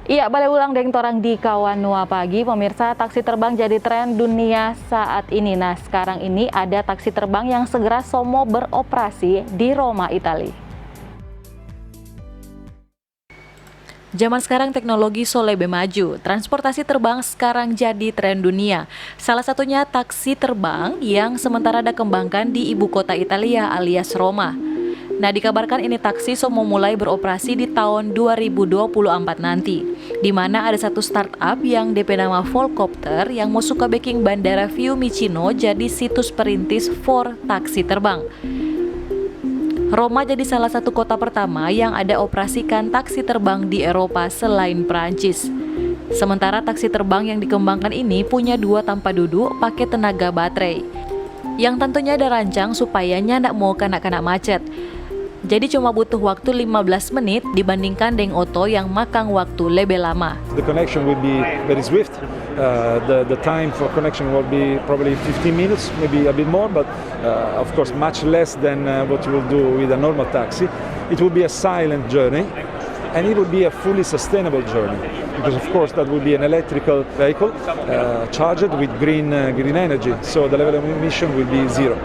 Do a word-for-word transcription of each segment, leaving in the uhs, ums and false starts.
Iya, bale ulang deng torang di Kawan Nua Pagi. Pemirsa, taksi terbang jadi tren dunia saat ini. Nah, sekarang ini ada taksi terbang yang segera so mo beroperasi di Roma, Itali. Zaman sekarang teknologi so lebe maju, transportasi terbang sekarang jadi tren dunia. Salah satunya taksi terbang yang sementara ada kembangkan di ibu kota Italia alias Roma. Nah, dikabarkan ini taksi so mo mulai beroperasi di tahun dua ribu dua puluh empat nanti, di mana ada satu startup yang depe nama Volcopter yang mo suka beking bandara Fiumicino jadi situs perintis for taksi terbang. Roma jadi salah satu kota pertama yang ada operasikan taksi terbang di Eropa selain Prancis. Sementara taksi terbang yang dikembangkan ini punya dua tampa dudu pake tenaga baterai, yang tantunya ada rancang supaya nyanda mo kana-kana macet. Jadi cuma butuh waktu lima belas menit dibandingkan deng oto yang makang waktu lebe lama. The connection will be very swift. Uh, the, the time for connection will be probably fifteen minutes, maybe a bit more, but uh, of course much less than uh, what you will do with a normal taxi. It will be a silent journey, and it will be a fully sustainable journey, because of course that will be an electrical vehicle uh, charged with green, uh, green energy, so the level of emission will be zero.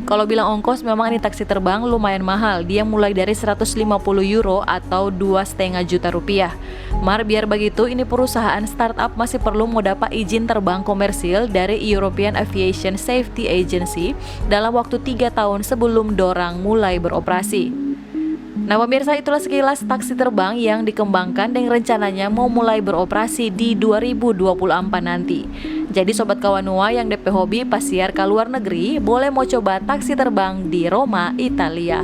Kalau bilang ongkos, memang ini taksi terbang lumayan mahal. Dia mulai dari seratus lima puluh euro atau dua setengah juta rupiah. Mar biar bagitu, ini perusahaan startup masih perlu mo dapa izin terbang komersil dari European Aviation Safety Agency dalam waktu tiga tahun sebelum dorang mulai beroperasi. Nah, pemirsa, itulah sekilas taksi terbang yang dikembangkan deng rencananya mo mulai beroperasi di dua ribu dua puluh empat nanti. Jadi, sobat Kawan Nua yang depe hobi pasiar ka luar negeri, boleh mo coba taksi terbang di Roma, Italia.